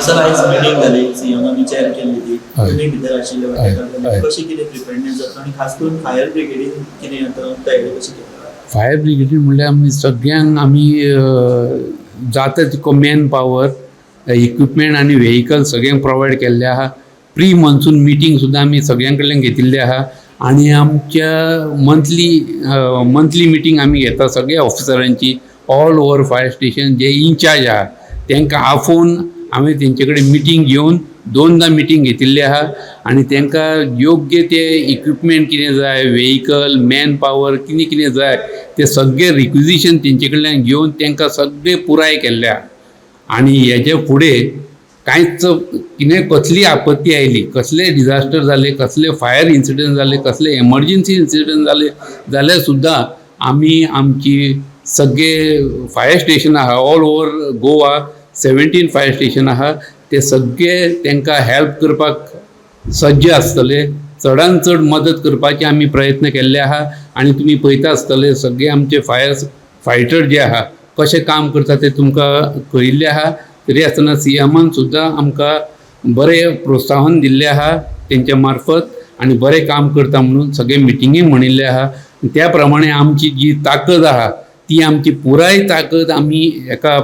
Sir, आयज meeting जाली, सीएमान chair केल्ली ती. हय. तुमी भितर आशिल्ले. हय, हय. कशी कितें प्रिपेडनेस जाता आनी खास करून फायर ब्रिगेडीन कितें आतां तयारी कशी केल्या? फायर ब्रिगेडीन म्हणल्यार आमी सगळ्यांक आमी जाता तितको मॅन पावर, इक्विपमेंट आनी व्हेकल सगळ्यांक प्रोवायड केल्ले आहा. प्री मॉन्सून मिटींग सुद्दां आमी सगळ्यां कडल्यान घेतिल्ली आहा आनी आमच्या मंथली मंथली मिटींग आमी घेता सगळ्या ऑफिसरांची. ऑल ओवर फायर स्टेशन जे इनचार्ज आहा तांकां आफोवन आमी तेंचे कडेन मिटींग घेवन दोनदां मिटींग घेतिल्ली आहा आनी तांकां योग्य ते इक्विपमेंट कितें जाय, व्हेकल, मॅन पावर कितें कितें जाय ते सगळे रिक्विजिशन तेंचे कडल्यान घेवन तांकां सगळें पुराय केल्लें आहा. आनी हेजे फुडें कांयच कितें, कसली आपत्ती आयली, कसले डिजास्टर जाले, कसले फायर इन्सिडंट जाले, कसले एमर्जन्सी इन्सिडंट जाले जाल्यार सुद्दां आमी आमची सगळे फायर स्टेशन आहा, all over Goa 17 fire station आहा, ते सगळे तांकां हेल्प करपाक सज्ज आसतले. चडान चड मदत करपाचे आमी प्रयत्न केल्ले आहा आनी तुमी पळयता आसतले, सगळे आमचे फायर फायटर जे आहा कशें काम करता ते तुमकां कळिल्लें आहा. तरी आसतना सीएमान सुद्दां आमकां बरें प्रोत्साहन दिल्लें आहा तेंच्या मार्फत आनी बरें काम करता म्हणून सगळे मिटिंगेक म्हणिल्लें आहा. त्या प्रमाणे आमची जी ताकद आहा ती आमची पुराय ताकद आमी एका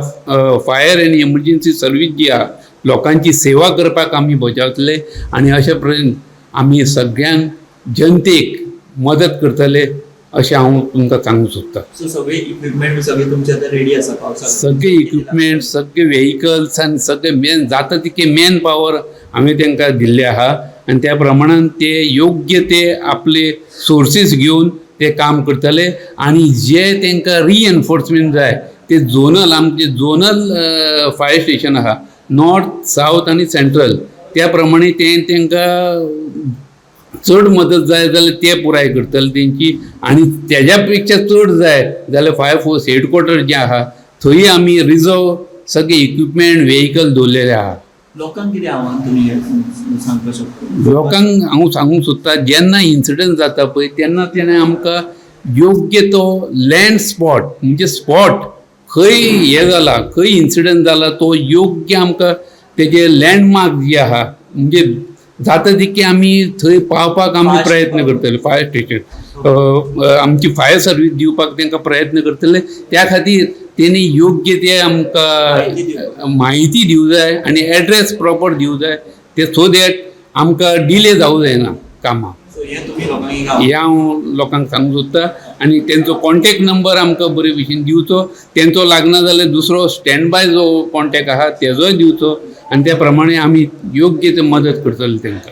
फायर आनी एमर्जन्सी सर्वीस जी आहा, लोकांची सेवा करपाक आमी बजावतले आनी अशें पर्यंत आमी सगळ्यांक जनतेक मदत करतले अशें हांव तुमकां सांगूंक सोदतां. सो सगळे इक्विपमेंट सगळे तुमचे आतां रेडी आसा पावसाक? सगळे इक्विपमेंट, सगळे व्हेकल्स आनी सगळे मेन जाता तितके मॅन पावर आमी तांकां दिल्ले आहा आनी त्या प्रमाणान ते योग्य ते आपले सोर्सीस घेवन ते काम करतले. आनी जे तांकां रिएनफोर्समेंट जाय ते झोनल, आमचे झोनल फायर स्टेशन आहा, नॉर्थ, सावथ आनी सेंट्रल, त्या प्रमाणे ते तांकां चड मदत जाय जाल्यार ते पुराय करतले तेंची. आनी तेज्या पेक्षा चड जाय जाल्यार फायर फोर्स हेडक्वॉर्टर जें आहा थंय आमी रिजर्व सगळे इक्विपमेंट, व्हेकल दवरलेले आहा. लोकांक कितें आव्हान तुमी सांगपाक शकता? लोकांक हांव सांगूंक सोदतां, जेन्ना इन्सिडंट जाता पळय तेन्ना तेणें आमकां योग्य तो लँड स्पॉट, म्हणजे स्पॉट खंय हें जाला, खंय इन्सिडंट जाला, तो योग्य आमकां तेजे लँडमार्क जे आहा, म्हणजे जाता तितके आमी थंय पावपाक आमी Fast प्रयत्न पावपाक. करतले. फायर स्टेशन आमची फायर सर्वीस दिवपाक तांकां प्रयत्न करतले. त्या खातीर तेणी योग्य ते माहिती आमकां दिवपाक. माहिती दिवं जाय आनी एड्रेस प्रॉपर दिवं जाय ते, सो that आमकां डिले जावं जायना कामाक. सो हें तुमी लोकांक एक आव्हान. हें हांव लोकांक सांगूंक सोदतां आनी तेंचो कॉन्टेक्ट नंबर आमकां बरे भशेन दिवचो. तेंचो लागना जाल्यार दुसरो स्टँड बाय जो कॉन्टेक्ट आहा तेजोय दिवचो आनी त्या प्रमाणे आमी योग्य ते मदत करतले तांकां.